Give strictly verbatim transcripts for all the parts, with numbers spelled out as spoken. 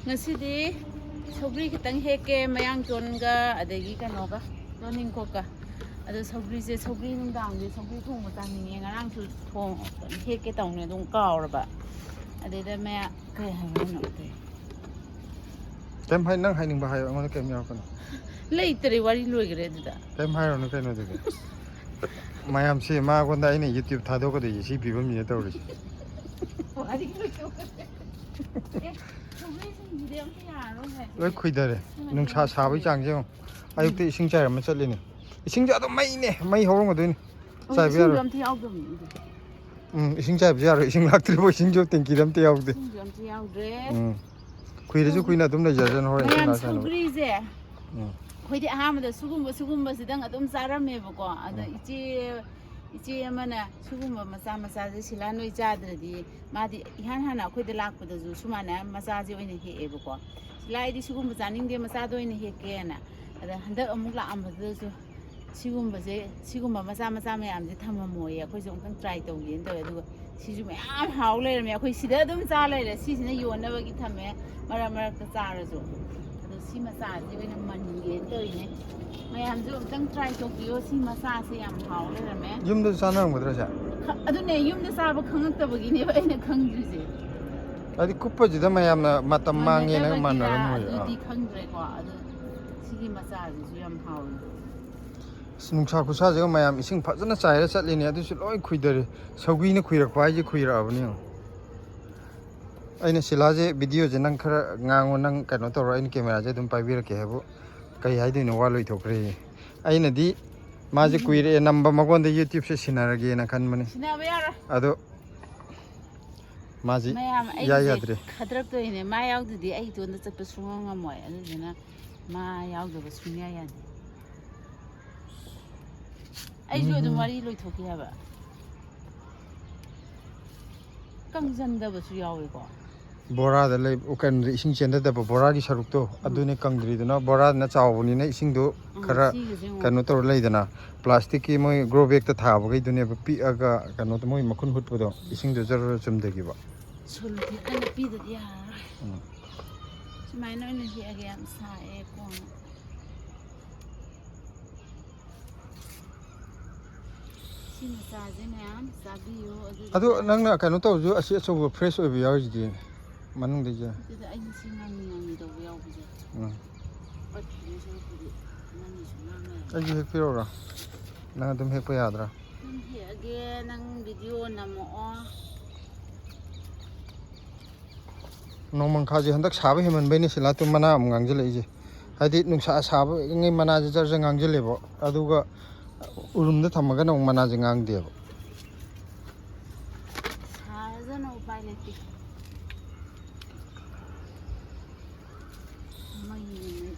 ꯉꯁꯤꯗꯤ ꯁꯧꯒ꯭ꯔꯤ ꯈꯤꯇꯪ ꯍꯦꯛꯀꯦ, ꯃꯌꯥꯡꯇꯣꯟꯒ ꯑꯗꯒꯤ ꯀꯩꯅꯣꯒ, ꯇꯣꯅꯤꯡꯈꯣꯛꯀ꯫ ꯑꯗꯣ ꯁꯧꯒ꯭ꯔꯤꯁꯦ, ꯁꯧꯒ꯭ꯔꯤ ꯅꯨꯡꯗꯥꯡꯁꯦ ꯁꯧꯒ꯭ꯔꯤ ꯊꯣꯡꯕ ꯆꯥꯅꯤꯡꯉꯦ꯫ ꯉꯔꯥꯡꯁꯨ ꯊꯣꯡ ꯍꯦꯛꯀꯦ ꯇꯧꯅꯦ, ꯑꯗꯨꯝ ꯀꯥꯎꯔꯕ꯫ ꯑꯗꯩꯗ ꯃꯌꯥ ꯀꯩ ꯍꯥꯏꯕꯅꯣ? ꯀꯩꯝ ꯍꯥꯏ, ꯅꯪ ꯍꯥꯏꯅꯤꯡꯕ ꯍꯥꯏꯌꯣ, ꯑꯩꯉꯣꯟꯗ ꯀꯩꯝ ꯌꯥꯎꯔꯛꯀꯅꯨ꯫ ꯂꯩꯇꯔꯦ, ꯋꯥꯔꯤ ꯂꯣꯏꯈ꯭ꯔꯦ ꯑꯗꯨꯗ꯫ ꯀꯩꯝ ꯍꯥꯏꯔꯨꯅꯨ ꯀꯩꯅꯣ ꯑꯗꯨꯗꯤ꯫ ꯃꯌꯥꯝꯁꯤ ꯃꯉꯣꯟꯗ ꯑꯩꯅ YouTube ꯊꯥꯗꯣꯛꯀꯗꯣꯏꯁꯦ ꯁꯤ ꯐꯤꯕꯝꯁꯤꯅ ꯇꯧꯔꯤꯁꯦ꯫ ꯋꯥꯔꯤ ꯂꯣꯏꯊꯣꯛꯈ꯭ꯔꯦ꯫ ꯑꯦ, ꯁꯧꯒ꯭ꯔꯤꯁꯤꯡꯁꯤꯗꯤ ꯑꯝꯇ ꯌꯥꯔꯔꯣꯏ ꯍꯥꯏ꯫ ꯂꯣꯏ ꯈꯨꯏꯗꯔꯦ꯫ ꯅꯨꯡꯁꯥ ꯁꯥꯕꯒꯤ ꯆꯥꯡꯁꯦ ꯌꯦꯡꯉꯣ꯫ ꯑꯌꯨꯛꯇ ꯏꯁꯤꯡ ꯆꯥꯏꯔꯝꯃ ꯆꯠꯂꯤꯅꯦ꯫ ꯏꯁꯤꯡꯁꯦ ꯑꯗꯨꯝ ꯃꯩꯅꯦ, ꯃꯩ ꯍꯧꯔꯝꯒꯗꯣꯏꯅꯤ꯫ ꯑꯣ, ꯆꯥꯏꯕ ꯏꯁꯤꯡꯁꯨ ꯌꯥꯔꯣꯏ꯫ ꯑꯝꯇ ꯌꯥꯎꯗꯕꯅꯤ ꯑꯗꯨꯗꯤ꯫ ꯎꯝ, ꯏꯁꯤꯡ ꯆꯥꯏꯕꯁꯨ ꯌꯥꯔꯣꯏ꯫ ꯏꯁꯤꯡ ꯂꯥꯛꯇ꯭ꯔꯤꯕꯣ, ꯏꯁꯤꯡꯁꯨ ꯇꯦꯡꯀꯤꯗ ꯑꯝꯇ ꯌꯥꯎꯗꯦ꯫ ꯏꯁꯤꯡꯁꯨ ꯑꯝꯇ ꯌꯥꯎꯗ꯭ꯔꯦ꯫ ꯎꯝ꯫ ꯈꯨꯏꯔꯁꯨ ꯀꯨꯏꯅ ꯑꯗꯨꯝ ꯂꯩꯖꯔꯁꯅꯨ, ꯍꯣꯔꯦꯟ ꯏꯁꯤꯡ ꯃꯌꯥꯝ ꯂꯥꯛꯑꯀꯥꯟꯗ꯫ ꯁꯧꯒ꯭ꯔꯤꯁꯦ ꯎꯝ꯫ ꯑꯩꯈꯣꯏꯗꯤ ꯑꯍꯥꯟꯕꯗ ꯁꯤꯒꯨꯝꯕ ꯁꯤꯒꯨꯝꯕꯁꯤꯗꯪ ꯑꯗꯨꯝ ꯆꯥꯔꯝꯃꯦꯕꯀꯣ꯫ ꯑꯗ ꯎꯝ꯫ ꯏꯆꯦ ꯏꯆꯦ ꯑꯃꯅ ꯁꯤꯒꯨꯝꯕ ꯃꯆꯥ ꯃꯆꯥꯁꯦ ꯁꯤꯂꯥ ꯅꯣꯏ ꯆꯥꯗ꯭ꯔꯗꯤ, ꯃꯥꯗꯤ ꯏꯍꯥꯟ ꯍꯥꯟꯅ ꯑꯩꯈꯣꯏꯗ ꯂꯥꯛꯄꯗꯁꯨ ꯁꯨꯃꯥꯏꯅ ꯃꯆꯥꯁꯦ ꯑꯣꯏꯅ ꯍꯦꯛꯑꯦꯕꯀꯣ꯫ ꯁꯤꯂꯥ ꯑꯩꯗꯤ ꯁꯤꯒꯨꯝꯕ ꯆꯥꯅꯤꯡꯗꯦ, ꯃꯆꯥꯗ ꯑꯣꯏꯅ ꯍꯦꯛꯀꯦꯅ꯫ ꯑꯗ ꯍꯟꯗꯛ ꯑꯃꯨꯛ ꯂꯥꯛꯑꯝꯕꯗꯨꯗꯁꯨ ꯁꯤꯒꯨꯝꯕꯁꯦ, ꯁꯤꯒꯨꯝꯕ ꯃꯆꯥ ꯃꯆꯥ ꯃꯌꯥꯝꯁꯦ ꯊꯝꯃꯝꯃꯣꯏꯌꯦ꯫ ꯑꯩꯈꯣꯏꯁꯨ ꯑꯃꯨꯛꯇꯪ try ꯇꯧꯒꯦꯅ ꯇꯧꯋꯦ꯫ ꯑꯗꯨꯒ ꯁꯤꯁꯨ ꯃꯌꯥꯝ ꯍꯥꯎ ꯂꯩꯔꯝꯃꯦ꯫ ꯑꯩꯈꯣꯏ ꯁꯤꯗ ꯑꯗꯨꯝ ꯆꯥ ꯂꯩꯔꯦ꯫ ꯁꯤꯁꯤꯅ ꯌꯣꯟꯅꯕꯒꯤ ꯊꯝꯃꯦ, ꯃꯔꯛ ꯃꯔꯛꯇ ꯆꯥꯔꯁꯨ꯫ ꯑꯗꯣ ꯁꯤ ꯃꯆꯥꯁꯦ ꯑꯣꯏꯅ ꯃꯟꯒꯦꯅ ꯇꯧꯔꯤꯅꯦ꯫ ꯃꯌꯥꯝꯁꯨ ꯑꯝꯇꯪ try ꯇꯧꯕꯤꯌꯣ꯫ ꯁꯤ ꯃꯆꯥꯁꯦ ꯌꯥꯝ ꯍꯥꯎ ꯂꯩꯔꯝꯃꯦ꯫ ꯌꯨꯝꯗꯁꯨ ꯆꯥꯅꯔꯝꯒꯗ꯭ꯔꯥ ꯁꯦ? ꯈ-, ꯑꯗꯨꯅꯦ, ꯌꯨꯝꯗ ꯆꯥꯕ ꯈꯪꯉꯛꯇꯕꯒꯤꯅꯦꯕ ꯑꯩꯅ ꯈꯪꯗ꯭ꯔꯤꯁꯦ꯫ ꯍꯥꯏꯗꯤ ꯀꯨꯞꯄꯁꯤꯗ ꯃꯌꯥꯝꯅ ꯃꯇꯝ ꯃꯥꯡꯉꯦꯅ ꯃꯥꯟꯅꯗꯕꯒꯤꯔ ꯃꯥꯟꯅꯔꯝꯃꯣꯏ꯫ ꯑꯥ꯫ ꯑꯗꯨꯗꯤ ꯈꯪꯗ꯭ꯔꯦꯀꯣ꯫ ꯑꯗꯣ ꯁꯤꯒꯤ ꯃꯆꯥꯁꯤꯁꯨ ꯌꯥꯝ ꯍꯥꯎꯋꯦ꯫ ꯑꯁ, ꯅꯨꯡꯁꯥ ꯈꯨꯠꯁꯥꯁꯤꯒ ꯃꯌꯥꯝ ꯏꯁꯤꯡ ꯐꯖꯅ ꯆꯥꯏꯔ ꯆꯠꯂꯤꯅꯦ, ꯑꯗꯨꯁꯨ ꯂꯣꯏ ꯈꯨꯏꯗꯔꯦ꯫ ꯁꯧꯒ꯭ꯔꯤꯅ ꯈꯨꯏꯔꯛꯄ ꯍꯥꯏꯁꯦ ꯈꯨꯏꯔꯛꯑꯕꯅꯤ ꯌꯦꯡꯉꯣ꯫ ꯑꯩꯅ ꯁꯤꯂꯥꯁꯦ videoꯁꯦ ꯅꯪ ꯈꯔ ꯉꯥꯡꯉꯣ, ꯅꯪ ꯀꯩꯅꯣ ꯇꯧꯔꯣ, ꯑꯩꯅ cameraꯁꯦ ꯑꯗꯨꯝ ꯄꯥꯏꯕꯤꯔꯛꯀꯦ ꯍꯥꯏꯕꯨ ꯀꯩ ꯍꯥꯏꯗꯣꯏꯅꯣ, ꯋꯥ ꯂꯣꯏꯊꯣꯛꯈ꯭ꯔꯦ꯫ ꯑꯩꯅꯗꯤ ꯃꯥꯁꯦ ꯀꯨꯏꯔꯛꯑꯦ ꯅꯝꯕ, ꯃꯉꯣꯟꯗ YouTubeꯁꯦ ꯁꯤꯟꯅꯔꯒꯦꯅ ꯈꯟꯕꯅꯤ꯫ ꯁꯤꯟꯅꯕ ꯌꯥꯔꯣꯏ꯫ ꯑꯗꯣ ꯃꯥꯁꯤ ꯃꯌꯥꯝ ꯏꯌꯥ ꯑꯩꯒꯤꯁꯦ ꯌꯥꯗ꯭ꯔꯦ꯫ ꯈꯗ꯭ꯔꯛꯇꯣꯏꯅꯦ꯫ ꯃꯥ ꯌꯥꯎꯗꯗꯤ ꯑꯩ ꯏꯇꯣꯟꯗ ꯆꯠꯄ ꯁꯨꯡꯉꯝ ꯉꯝꯃꯣꯏ꯫ ꯑꯗꯨꯗꯨꯅ ꯃꯥ ꯌꯥꯎꯗꯕ ꯁꯨꯡꯌꯥ ꯌꯥꯗꯦ꯫ ꯑꯩꯁꯨ ꯑꯗꯨꯝ ꯋꯥꯔꯤ ꯂꯣꯏꯊꯣꯛꯈꯤ ꯍꯥꯏꯕ꯫ ꯀꯪꯖꯟꯗꯕꯁꯨ ꯌꯥꯎꯋꯦꯀꯣ꯫ ꯕꯣꯔꯥꯗ ꯂꯩ, ꯀꯩꯅꯣꯗ ꯏꯁꯤꯡ ꯆꯦꯟꯊꯗꯕ ꯕꯣꯔꯥꯒꯤ ꯁꯔꯨꯛꯇꯣ, ꯑꯗꯨꯅꯦ ꯀꯪꯗ꯭ꯔꯤꯗꯨꯅ꯫ ꯕꯣꯔꯥꯗꯨꯅ ꯆꯥꯎꯕꯅꯤꯅ ꯏꯁꯤꯡꯗꯣ ꯎꯝ, ꯈꯔ ꯁꯤꯒꯤꯁꯦ ꯌꯦꯡꯉꯣ꯫ ꯀꯩꯅꯣ ꯇꯧꯔ ꯂꯩꯗꯅ, plasticꯀꯤ ꯃꯣꯏ grow bagꯇ ꯊꯥꯕꯈꯩꯗꯨꯅꯦꯕ ꯄꯤꯛꯑꯒ ꯀꯩꯅꯣꯗꯣ, ꯃꯣꯏ ꯃꯈꯨꯟ ꯍꯨꯠꯄꯗꯣ, ꯏꯁꯤꯡꯗꯣ ꯖꯔ ꯆꯨꯝꯊꯈꯤꯕ꯫ ꯁꯣꯂꯨꯇꯦ ꯀꯟꯅ ꯄꯤꯗꯗꯤ ꯌꯥꯔꯔꯣꯏ꯫ ꯎꯝ꯫ ꯁꯨꯃꯥꯏꯅ ꯑꯣꯏꯅ ꯍꯦꯛꯑꯒꯦ, ꯌꯥꯝ ꯁꯥꯏꯌꯦ ꯀꯣꯟꯅ꯫ ꯁꯤ ꯃꯆꯥꯁꯦ ꯃꯌꯥꯝ ꯆꯥꯕꯤꯌꯨ꯫ ꯑꯗꯨꯗꯨꯒ ꯑꯗꯨ ꯅꯪꯅ ꯀꯩꯅꯣ ꯇꯧꯔꯁꯨ, ꯑꯁꯤ ꯑꯆꯧꯕ ꯐ꯭ꯔꯦꯁ ꯑꯣꯏꯕ ꯌꯥꯎꯔꯤꯁꯤꯗꯤ ꯃꯅꯨꯡꯗꯩꯁꯦ꯫ ꯑꯗꯨꯗ ꯑꯩꯅ ꯁꯤ ꯉꯥꯡꯂꯤ ꯉꯥꯡꯂꯤ ꯇꯧꯕ ꯌꯥꯎꯕꯁꯦ꯫ ꯎꯝ꯫ ꯄꯠꯈꯤꯗꯣꯏ ꯁꯔꯨꯛꯄꯨꯗꯤ ꯉꯥꯡꯂꯤ ꯁꯨꯝ ꯉꯥꯡ ꯂꯩꯔꯦ꯫ ꯑꯩꯁꯨ ꯍꯦꯛꯄꯤꯔꯛꯎꯔꯣ? ꯅꯪ ꯑꯗꯨꯝ ꯍꯦꯛꯄ ꯌꯥꯗ꯭ꯔꯥ? ꯑꯗꯨꯝ ꯍꯦꯛꯑꯒꯦ, ꯅꯪ ꯚꯤꯗꯤꯑꯣ ꯅꯝꯃꯛꯑꯣ꯫ ꯅꯣꯡꯃꯪꯈꯥꯁꯦ ꯍꯟꯗꯛ ꯁꯥꯕ ꯍꯦꯟꯃꯟꯕꯩꯅꯦ ꯁꯤꯂꯥꯇꯨ ꯃꯅꯥ ꯑꯃꯨꯛ ꯉꯥꯡꯁꯤꯜꯂꯛꯏꯁꯦ꯫ ꯍꯥꯏꯗꯤ ꯅꯨꯡꯁꯥ ꯁꯥꯕꯉꯩ ꯃꯅꯥꯁꯦ ꯖꯔ ꯖꯔ ꯉꯥꯡꯁꯤꯜꯂꯦꯕ, ꯑꯗꯨꯒ ꯎꯔꯨꯝꯗ ꯊꯝꯃꯒꯅ ꯑꯃꯨꯛ ꯃꯅꯥꯁꯦ ꯉꯥꯡꯗꯦꯕ꯫ ꯁꯥꯔꯁꯅꯨ, ꯎꯄꯥꯏ ꯂꯩꯇꯦ꯫ ꯃꯩ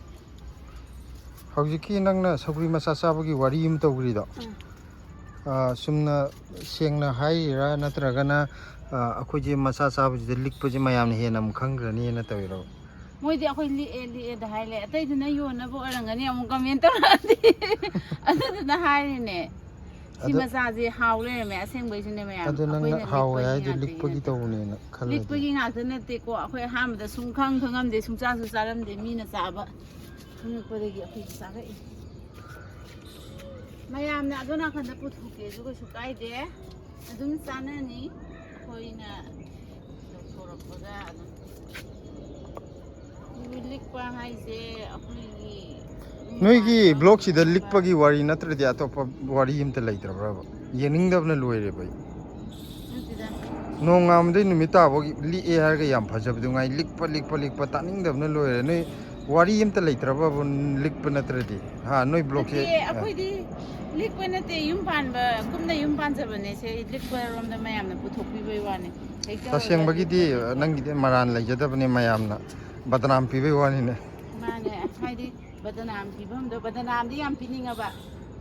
ꯍꯧꯖꯤꯛꯀꯤ ꯅꯪꯅ ꯁꯧꯒ꯭ꯔꯤ ꯃꯆꯥ ꯆꯥꯕꯒꯤ ꯋꯥꯔꯤ ꯑꯃ ꯇꯧꯈ꯭ꯔꯤꯗꯣ, ꯎꯝ꯫ ꯑꯥ, ꯆꯨꯝꯅ ꯁꯦꯡꯅ ꯍꯥꯏꯔꯤꯔꯥ, ꯅꯠꯇ꯭ꯔꯒꯅ, ꯑꯥ, ꯑꯩꯈꯣꯏꯁꯦ ꯃꯆꯥ ꯆꯥꯕꯁꯤꯗ ꯂꯤꯛꯄꯁꯦ ꯃꯌꯥꯝꯅ ꯍꯦꯟꯅ ꯑꯃꯨꯛ ꯈꯪꯈ꯭ꯔꯅꯤꯅ ꯇꯧꯔꯤꯔꯣ? ꯃꯣꯏꯗꯤ ꯑꯩꯈꯣꯏ ꯂꯤꯛꯑꯦ, ꯂꯤꯛꯑꯦꯗ ꯍꯥꯏ ꯂꯩ꯫ ꯑꯇꯩꯗꯨꯅ ꯌꯣꯟꯅꯕ ꯑꯣꯏꯔꯝꯒꯅꯤ ꯑꯃꯨꯛ ꯀꯃꯦꯟ ꯇꯧꯔꯛꯑꯗꯤ꯫ ꯑꯗꯨꯗꯨꯅ ꯍꯥꯏꯔꯤꯅꯦ꯫ ꯁꯤ ꯑꯗꯣ ꯃꯆꯥꯁꯦ ꯍꯥꯎ ꯂꯩꯔꯝꯃꯦ ꯑꯁꯦꯡꯕꯩꯁꯨꯅꯦ ꯃꯌꯥꯝ꯫ ꯑꯗꯣ ꯅꯪꯅ ꯑꯩꯈꯣꯏꯅ ꯍꯥꯎꯋꯦ ꯂꯤꯛꯄꯒꯤ ꯍꯥꯏꯗꯣ ꯉꯥꯛꯇꯒꯤ ꯂꯤꯛꯄꯒꯤ ꯅꯠꯇꯦ꯫ ꯇꯧꯕꯅꯦꯅ ꯈꯜꯂꯗꯤ꯫ ꯂꯤꯛꯄꯒꯤ ꯉꯥꯛꯇ ꯅꯠꯇꯦꯀꯣ, ꯑꯩꯈꯣꯏ ꯑꯍꯥꯟꯕꯗ ꯁꯨꯝ ꯈꯪ ꯈꯪꯉꯝꯗꯦ, ꯁꯨꯡꯆꯥꯁꯨ ꯆꯥꯔꯝꯗꯦ, ꯃꯤꯅ ꯆꯥꯕ ꯈꯪꯉꯛꯄꯗꯒꯤ ꯑꯩꯈꯣꯏꯁꯨ ꯆꯥꯔꯛꯏ꯫ ꯃꯌꯥꯝꯅ ꯑꯗꯣ ꯅꯥꯀꯟꯗ ꯄꯨꯊꯣꯛꯀꯦꯁꯨ ꯀꯩꯁꯨ ꯀꯥꯏꯗꯦ, ꯑꯗꯨꯝ ꯆꯥꯅꯅꯤ꯫ ꯑꯩꯈꯣꯏꯅ ꯇꯧꯊꯣꯔꯛꯄꯗ ꯑꯗꯨꯝ ꯂꯤꯛꯄ ꯍꯥꯏꯁꯦ ꯑꯩꯈꯣꯏꯒꯤ ꯅꯣꯏꯒꯤ ꯃꯄꯥꯟꯗ ꯕ꯭ꯂꯣꯛꯁꯤꯗ ꯂꯤꯛꯄꯒꯤ ꯋꯥꯔꯤ ꯅꯠꯇ꯭ꯔꯗꯤ ꯑꯇꯣꯞꯄ ꯋꯥꯔꯤ ꯑꯝꯇ ꯂꯩꯇ꯭ꯔꯕ꯭ꯔꯕ? ꯌꯦꯡꯅꯤꯡꯗꯕꯅ ꯂꯣꯏꯔꯦꯕ ꯑꯩ꯫ ꯅꯠꯇꯦꯗ꯫ ꯅꯣꯡꯉꯥꯟꯕꯗꯩ ꯅꯨꯃꯤꯠ ꯇꯥꯕꯒꯤ ꯂꯤꯛꯑꯦ ꯍꯥꯏꯔꯒ ꯌꯥꯝ ꯐꯖꯕꯗꯨ ꯉꯥꯏ, ꯂꯤꯛꯄ, ꯂꯤꯛꯄ, ꯂꯤꯛꯄ, ꯇꯥꯅꯤꯡꯗꯕꯅ ꯂꯣꯏꯔꯦ꯫ ꯅꯣꯏ ꯋꯥꯔꯤ ꯑꯝꯇ ꯂꯩꯇ꯭ꯔꯕꯕ ꯂꯤꯛꯄ ꯅꯠꯇ꯭ꯔꯗꯤ? ꯍꯥ, ꯅꯣꯏ ꯕ꯭ꯂꯣꯛꯁꯦ, ꯅꯠꯇꯦ, ꯑ꯫ ꯑꯩꯈꯣꯏꯗꯤ ꯂꯤꯛꯄ ꯅꯠꯇꯦ, ꯌꯨꯝ ꯄꯥꯟꯕ ꯀꯨꯝꯅ ꯌꯨꯝ ꯄꯥꯟꯖꯕꯅꯦ꯫ ꯁꯦ ꯂꯤꯛꯄ ꯔꯣꯝꯗ ꯃꯌꯥꯝꯅ ꯄꯨꯊꯣꯛꯄꯤꯕꯩ ꯋꯥꯅꯤ꯫ ꯍꯦꯛꯇ ꯇꯁꯦꯡꯕꯒꯤꯗꯤ ꯂꯤꯛꯄ, ꯂꯤꯛꯄ꯫ ꯅꯪꯒꯤꯗꯤ ꯃꯔꯥꯟ ꯂꯩꯖꯗꯕꯅꯦ, ꯃꯌꯥꯝꯅ ꯕꯗꯅꯥꯝ ꯄꯤꯕꯩ ꯋꯥꯅꯤꯅꯦ꯫ ꯃꯥꯅꯦ, ꯍꯥꯏꯗꯤ ꯕꯗꯅꯥꯝ ꯄꯤꯐꯝꯗꯣ, ꯕꯗꯅꯥꯝꯗꯤ ꯌꯥꯝ ꯄꯤꯅꯤꯡꯉꯕ꯫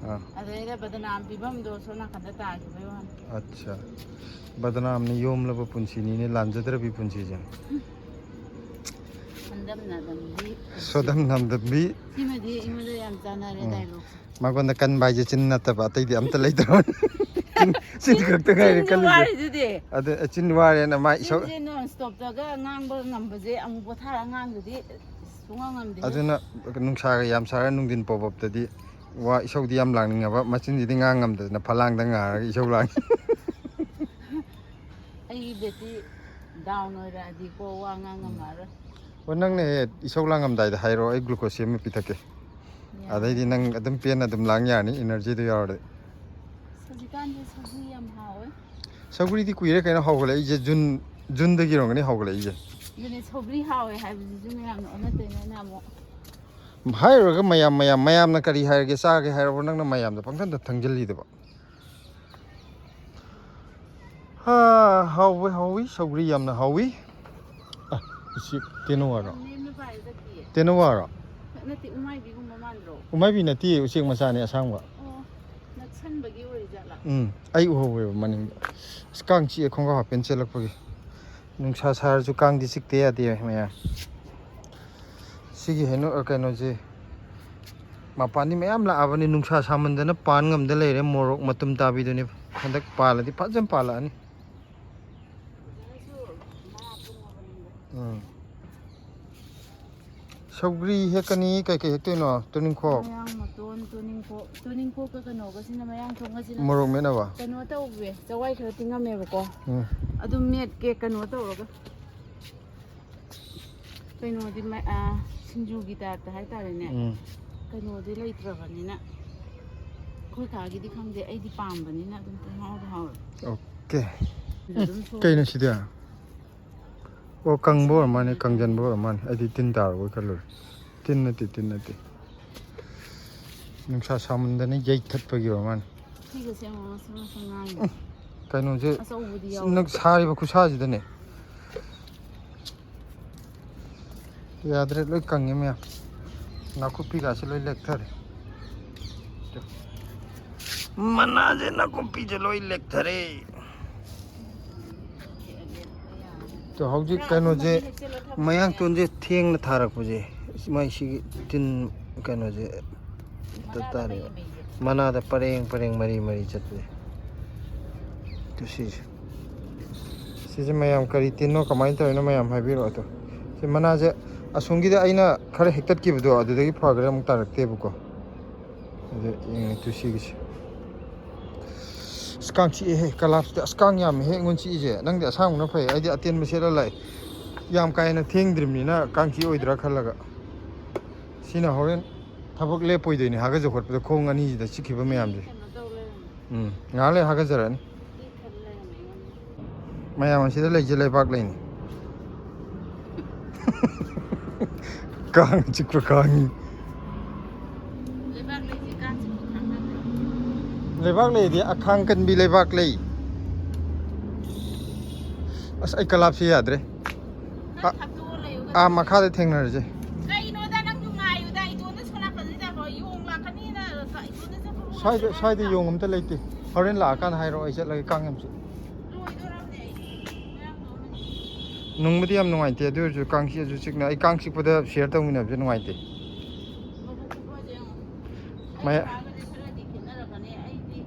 ꯑꯥ꯫ ꯑꯗꯩꯗ ꯕꯗꯅꯥꯝ ꯄꯤꯐꯝꯗꯣ ꯁꯣꯝ ꯅꯥꯀꯟꯗ ꯇꯥꯈꯤꯕꯩ ꯋꯥꯅꯤ꯫ ꯑꯠꯆꯥ꯫ ꯕꯗꯅꯥꯝꯅ ꯌꯣꯝꯂꯕ ꯄꯨꯟꯁꯤꯅꯤꯅꯦ, ꯂꯥꯟꯖꯗ꯭ꯔꯕꯤ ꯄꯨꯟꯁꯤꯁꯦ꯫ ꯁꯣꯟꯗꯝ ꯅꯥꯗꯝꯕꯤ꯫ ꯁꯣꯗꯝ ꯅꯥꯗꯝꯕꯤ꯫ ꯁꯤꯃꯗꯤ ꯑꯩꯉꯣꯟꯗ ꯌꯥꯝ ꯆꯥꯟꯅꯔꯦ, ꯎꯝ꯫ ꯗꯥꯏꯂꯣꯛꯁꯦ꯫ ꯃꯉꯣꯟꯗ ꯀꯟꯕ ꯍꯥꯏꯁꯦ ꯆꯤꯟ ꯅꯠꯇꯕ, ꯑꯇꯩꯗꯤ ꯑꯝꯇ ꯂꯩꯇ꯭ꯔꯕꯅꯤ꯫ ꯆꯤꯟ ꯈꯛꯇ ꯉꯥꯏꯔꯦ ꯆꯤꯟꯁꯦ ꯈꯜꯂꯤꯁꯦ꯫ ꯋꯥꯔꯤꯗꯨꯗꯤ꯫ ꯑꯗꯨ ꯆꯤꯟ ꯋꯥꯔꯦꯅ ꯃꯥ ꯏꯁꯧ꯫ ꯆꯤꯟꯁꯦ ꯅꯣꯟ ꯁ꯭ꯇꯣꯞꯇꯒ ꯉꯥꯡꯕ ꯉꯝꯕꯁꯦ ꯑꯃꯨꯛ ꯄꯣꯊꯥꯔ ꯉꯥꯡꯗꯨꯗꯤ ꯁꯨꯡꯉꯝ ꯉꯝꯗꯦ꯫ ꯑꯗꯨꯅ ꯅꯨꯡꯁꯥꯒ ꯌꯥꯝ ꯁꯥꯔ ꯅꯨꯡꯊꯤꯟ ꯄꯣꯞ ꯑꯞꯇꯗꯤ ꯋꯥ ꯏꯁꯧꯗꯤ ꯌꯥꯝ ꯂꯥꯡꯅꯤꯡꯉꯕ, ꯃꯆꯤꯟꯁꯤꯗꯤ ꯉꯥꯡ ꯉꯝꯗꯗꯅ ꯐꯂꯥꯡꯗ ꯉꯥꯔꯒ ꯏꯁꯧ ꯂꯥꯡꯉꯤ꯫ ꯑꯩꯒꯤ ꯕꯦꯇ꯭ꯔꯤ ꯗꯥꯎꯟ ꯑꯣꯏꯔꯛꯑꯗꯤꯀꯣ ꯋꯥ ꯉꯥꯡ ꯉꯝꯃꯛꯑꯔꯣꯏ꯫ ꯑꯣ, ꯅꯪꯅ ꯍꯦꯛ ꯏꯁꯧ ꯂꯥꯡꯉꯝꯗꯥꯏꯗ ꯍꯥꯏꯔꯣ, ꯑꯩ ꯒ꯭ꯂꯨꯀꯣꯁ ꯁꯦꯝꯃ ꯄꯤꯊꯛꯀꯦ꯫ ꯌꯥꯏ꯫ ꯑꯗꯩꯗꯤ ꯅꯪ ꯑꯗꯨꯝ ꯄꯦꯟꯅ ꯑꯗꯨꯝ ꯂꯥꯡ ꯌꯥꯔꯅꯤ, ꯏꯅꯔꯖꯤꯗꯣ ꯌꯥꯎꯔꯗꯤ꯫ ꯍꯧꯖꯤꯛꯀꯥꯟꯁꯦ ꯁꯧꯒ꯭ꯔꯤ ꯌꯥꯝ ꯍꯥꯎꯋꯦ꯫ ꯁꯧꯒ꯭ꯔꯤꯗꯤ ꯀꯨꯏꯔꯦ ꯀꯩꯅꯣ ꯍꯧꯒꯠꯂꯛꯏꯁꯦ, ꯖꯨꯟ ꯖꯨꯟꯗꯒꯤ ꯑꯣꯏꯔꯝꯒꯅꯤ ꯍꯧꯒꯠꯂꯛꯏꯁꯦ꯫ ꯑꯗꯨꯅꯦ ꯁꯧꯒ꯭ꯔꯤ ꯍꯥꯎꯋꯦ ꯍꯥꯏꯕꯁꯤꯁꯨ ꯃꯌꯥꯝꯅ ꯑꯣꯟꯅ ꯇꯩꯅꯅ ꯑꯃꯨꯛ꯫ ꯍꯥꯏꯔꯨꯔꯒ ꯃꯌꯥꯝ ꯃꯌꯥꯝ ꯃꯌꯥꯝꯅ ꯀꯔꯤ ꯍꯥꯏꯔꯒꯦ, ꯆꯥꯒꯦ ꯍꯥꯏꯔꯕꯣ? ꯅꯪꯅ ꯃꯌꯥꯝꯗ ꯄꯪꯊꯝꯗ ꯊꯪꯖꯤꯜꯂꯤꯗꯨꯕꯣ꯫ ꯍꯥ, ꯍꯥꯎꯋꯤ ꯍꯥꯎꯋꯤ, ꯁꯧꯒ꯭ꯔꯤ ꯌꯥꯝꯅ ꯍꯥꯎꯋꯤ꯫ ꯑ, ꯎꯆꯦꯛ ꯇꯦꯅꯋꯥꯔꯣ? ꯅꯦꯝꯅ ꯄꯥꯏꯔ ꯆꯠꯈꯤꯌꯦ꯫ ꯇꯦꯅꯋꯥꯔꯣ? ꯅꯠꯇꯦ, ꯎꯃꯥꯏꯕꯤꯒꯨꯝꯕ ꯃꯥꯟꯗ꯭ꯔꯣ? ꯎꯃꯥꯏꯕꯤ ꯅꯠꯇꯦ, ꯎꯆꯦꯛ ꯃꯆꯥꯅꯦ ꯑꯁꯥꯡꯕ꯫ ꯑꯣ, ꯅꯛꯁꯟꯕꯒꯤ ꯑꯣꯏꯔꯤꯖꯥꯠꯂꯥ? ꯎꯝ, ꯑꯩ ꯎꯍꯧꯋꯦꯕ ꯃꯅꯤꯡꯗ꯫ ꯑꯁ, ꯀꯥꯡ ꯆꯤꯛꯑꯦ ꯈꯣꯡꯒ꯭ꯔꯥꯎ ꯍꯥꯞꯄꯦꯟ ꯆꯦꯜꯂꯛꯄꯒꯤ꯫ ꯅꯨꯡꯁꯥ ꯁꯥꯔꯁꯨ ꯀꯥꯡꯗꯤ ꯆꯤꯛꯇ ꯌꯥꯗꯦ ꯃꯌꯥꯝ꯫ ꯁꯤꯒꯤ ꯍꯩꯅꯧ, ꯑ, ꯀꯩꯅꯣꯁꯦ, ꯃꯄꯥꯟꯗꯤ ꯃꯌꯥꯝ ꯂꯥꯛꯑꯕꯅꯤ, ꯅꯨꯡꯁꯥ ꯁꯥꯃꯟꯗꯅ ꯄꯥꯟ ꯉꯝꯗ ꯂꯩꯔꯦ꯫ ꯃꯣꯔꯣꯛ ꯃꯇꯨꯝ ꯇꯥꯕꯤꯗꯨꯅꯤ꯫ ꯍꯟꯗꯛ ꯄꯥꯜꯂꯗꯤ ꯐꯖꯅ ꯄꯥꯜꯂꯛꯑꯅꯤ꯫ ꯎꯝ꯫ ꯁꯧꯒ꯭ꯔꯤ ꯍꯦꯛꯀꯅꯤ, ꯀꯩꯀꯩ ꯍꯦꯛꯇꯣꯏꯅꯣ? ꯇꯨꯅꯤꯡꯈꯣꯛ꯫ ꯃꯌꯥꯡ ꯃꯇꯣꯟ, ꯇꯨꯅꯤꯡꯈꯣꯛ, ꯇꯨꯅꯤꯡꯈꯣꯛꯀ ꯀꯩꯅꯣꯒꯁꯤꯅ, ꯃꯌꯥꯡ ꯇꯣꯟꯒꯁꯤꯅ ꯃꯣꯔꯣꯛ ꯃꯦꯠꯅꯕ? ꯀꯩꯅꯣ ꯇꯧꯋꯦ, ꯆꯋꯥꯏ ꯈꯔ ꯇꯤꯡꯉꯝꯃꯦꯕꯀꯣ꯫ ꯎꯝ꯫ ꯑꯗꯨꯝ ꯃꯦꯠꯀꯦ ꯀꯩꯅꯣ ꯇꯧꯔꯒ꯫ ꯀꯩꯅꯣꯗꯤ ꯃ-, ꯑ, ꯁꯤꯡꯖꯨꯒꯤ ꯇꯥꯏꯞꯇ ꯍꯥꯏꯇꯥꯔꯦꯅꯦ꯫ ꯎꯝ꯫ ꯀꯩꯅꯣꯗꯤ ꯂꯩꯇ꯭ꯔꯕꯅꯤꯅ꯫ ꯑꯩꯈꯣꯏ ꯀꯥꯒꯤꯗꯤ ꯈꯪꯗꯦ, ꯑꯩꯗꯤ ꯄꯥꯝꯕꯅꯤꯅ ꯑꯗꯨꯝ ꯄꯨꯡꯍꯥꯎꯗ ꯍꯥꯎꯋꯦ꯫ ꯑꯣꯀꯦ꯫ ꯑꯗꯨꯝ ꯁꯣꯏ- ꯀꯩꯅꯣ ꯁꯤꯗꯤ? ꯑꯣ, ꯀꯪꯕ ꯑꯣꯏꯔ ꯃꯥꯅꯦ, ꯀꯪꯖꯟꯕ ꯑꯣꯏꯔ ꯃꯥꯅꯦ꯫ ꯑꯩꯗꯤ ꯇꯤꯟ ꯇꯥꯔꯕꯣꯏ ꯈꯜꯂꯨꯔꯦ꯫ ꯇꯤꯟ ꯅꯠꯇꯦ, ꯇꯤꯟ ꯅꯠꯇꯦ꯫ ꯅꯨꯡꯁꯥ ꯁꯥꯃꯟꯗꯅ ꯌꯩꯊꯠꯄꯒꯤ ꯑꯣꯏꯔ ꯃꯥꯅꯦ꯫ ꯁꯤꯒꯁꯦ ꯑꯃꯨꯛ ꯃꯁꯛ ꯃꯁꯛ ꯉꯥꯡꯉꯤ꯫ ꯀꯩꯅꯣꯁꯦ, ꯑꯆꯧꯕꯗꯤ ꯌꯥꯎꯋꯦ꯫ ꯅꯪ ꯁꯥꯔꯤꯕ ꯈꯨꯠꯁꯥꯁꯤꯗꯅꯦ꯫ ꯌꯥꯗ꯭ꯔꯦ, ꯂꯣꯏ ꯀꯪꯉꯦ ꯃꯌꯥꯝ꯫ ꯅꯥꯀꯨꯞꯄꯤꯒꯥꯁꯦ ꯂꯣꯏ ꯂꯦꯛꯊꯔꯦ꯫ ꯃꯅꯥꯁꯦ, ꯅꯥꯀꯨꯞꯄꯤꯁꯦ ꯂꯣꯏ ꯂꯦꯛꯊꯔꯦ꯫ ꯑꯗꯣ ꯍꯧꯖꯤꯛ ꯀꯩꯅꯣꯁꯦ, ꯃꯌꯥꯡꯇꯣꯟꯁꯦ ꯊꯦꯡꯅ ꯊꯥꯔꯛꯄꯁꯦ, ꯃꯥꯏ ꯁꯤꯒꯤ ꯇꯤꯟ ꯀꯩꯅꯣꯁꯦ ꯇꯥꯔꯦꯕ꯫ ꯃꯅꯥꯗ ꯄꯔꯦꯡ ꯄꯔꯦꯡ ꯃꯔꯤ ꯃꯔꯤ ꯆꯠꯄꯁꯦ꯫ ꯁꯤꯁꯦ꯫ ꯁꯤꯁꯦ ꯃꯌꯥꯝ ꯀꯔꯤ ꯇꯤꯟꯅꯣ, ꯀꯃꯥꯏꯅ ꯇꯧꯔꯤꯅꯣ, ꯃꯌꯥꯝ ꯍꯥꯏꯕꯤꯔꯛꯑꯣ꯫ ꯑꯗꯣ ꯁꯤ ꯃꯅꯥꯁꯦ ꯑꯁꯣꯝꯒꯤꯗ ꯑꯩꯅ ꯈꯔ ꯍꯦꯛꯇꯠꯈꯤꯕꯗꯣ, ꯑꯗꯨꯗꯒꯤ ꯐꯈ꯭ꯔꯦ, ꯑꯃꯨꯛ ꯇꯥꯔꯛꯇꯦꯕꯀꯣ꯫ ꯑꯗ ꯌꯦꯡꯉꯦ ꯇꯨ ꯁꯤꯒꯤꯁꯦ꯫ ꯑꯁ, ꯀꯥꯡ ꯆꯤꯛꯑꯦꯍꯦ ꯀꯂꯥꯞꯁꯤꯗ꯫ ꯑꯁ, ꯀꯥꯡ ꯌꯥꯝꯃꯦꯍꯦ ꯑꯩꯉꯣꯟꯗ ꯆꯤꯛꯏꯁꯦ꯫ ꯅꯪꯗꯤ ꯑꯁꯥꯡꯕꯅ ꯐꯩ, ꯑꯩꯗꯤ ꯑꯇꯦꯟꯕ ꯁꯦꯠꯂ ꯂꯥꯛꯑꯦ꯫ ꯌꯥꯝ ꯀꯥ ꯍꯦꯟꯅ ꯊꯦꯡꯗ꯭ꯔꯤꯕꯅꯤꯅ ꯀꯥꯡ ꯆꯤꯛꯑꯣꯏꯗ꯭ꯔꯥ ꯈꯜꯂꯒ꯫ ꯁꯤꯅ ꯍꯣꯔꯦꯟ ꯊꯕꯛ ꯂꯦꯞꯄꯣꯏꯗꯣꯏꯅꯦ, ꯍꯥꯒꯠꯆ ꯈꯣꯠꯄꯗ ꯈꯣꯡ ꯑꯅꯤꯁꯤꯗ ꯆꯤꯛꯈꯤꯕ ꯃꯌꯥꯝꯁꯦ꯫ ꯀꯩꯅꯣ ꯇꯧ ꯂꯩꯔꯝꯃꯦ꯫ ꯎꯝ, ꯉꯥꯏꯍꯥꯛ ꯂꯩ ꯍꯥꯒꯠꯆꯔꯛꯑꯅꯤ꯫ ꯃꯌꯥꯝ ꯑꯁꯤꯗ ꯂꯩꯁꯦ ꯂꯩꯕꯥꯛ ꯂꯩꯅꯤ꯫ ꯀꯥꯡ ꯆꯤꯛꯄ ꯀꯥꯡꯉꯤ꯫ ꯂꯩꯕꯥꯛ ꯂꯩꯁꯦ ꯀꯥꯡ ꯆꯤꯛꯄ ꯈꯪꯅꯕ꯭ꯔꯣ? ꯂꯩꯕꯥꯛ ꯂꯩꯗꯤ ꯑꯈꯥꯡ ꯀꯟꯕꯤ ꯂꯩꯕꯥꯛ ꯂꯩ꯫ ꯑꯁ, ꯑꯩ ꯀꯂꯥꯞꯁꯤ ꯌꯥꯗ꯭ꯔꯦ꯫ ꯈꯔ ꯑ-, ꯊꯥꯞꯇꯣꯛꯑ ꯂꯩꯌꯨ ꯑꯥ, ꯀꯩꯅꯣ꯫ ꯃꯈꯥꯗ ꯊꯦꯡꯅꯔꯁꯦ꯫ ꯀꯩꯅꯣꯗ ꯅꯪꯁꯨ ꯉꯥꯏꯌꯨꯗ, ꯏꯇꯣꯟꯗ ꯁꯣꯝ ꯅꯥꯀꯟꯁꯤꯗ ꯌꯣꯡ ꯂꯥꯛꯀꯅꯤꯅ ꯏꯇꯣꯟꯗ ꯆꯠꯄ ꯁ꯭ꯋꯥꯏꯗ, ꯁ꯭ꯋꯥꯏꯗ ꯌꯣꯡ ꯑꯝꯇ ꯂꯩꯇꯦ꯫ ꯍꯣꯔꯦꯟ ꯂꯥꯛꯑꯀꯥꯟꯗ ꯍꯥꯏꯔꯛꯑꯣ, ꯑꯩ ꯆꯠꯂꯒꯦ, ꯀꯥꯡ ꯌꯥꯝ ꯆꯤꯛꯑꯦ꯫ ꯂꯣꯏꯗꯣꯔꯕꯅꯦ ꯑꯩ꯫ ꯃꯌꯥꯝ ꯇꯧꯔꯝꯃꯅꯤ꯫ ꯅꯨꯡꯕꯨꯗꯤ ꯌꯥꯝ ꯅꯨꯡꯉꯥꯏꯇꯦ, ꯑꯗꯨ ꯑꯣꯏꯔꯁꯨ ꯀꯥꯡ ꯆꯤꯛꯑꯁꯨ ꯆꯤꯛꯅ ꯑꯩ ꯀꯥꯡ ꯆꯤꯛꯄꯗ ꯁꯤꯌꯔ ꯇꯧꯃꯤꯟꯅꯕꯁꯦ ꯅꯨꯡꯉꯥꯏꯇꯦ꯫ ꯃꯕꯨꯛ ꯈꯨꯄꯁꯦ ꯌꯦꯡꯉꯣ꯫ ꯑꯩ ꯃꯌꯥ- ꯅꯨꯄꯥꯒꯗꯤ ꯈꯔꯗꯤ ꯈꯦꯠꯅꯔꯛꯀꯅꯤ꯫ ꯑꯩꯗꯤ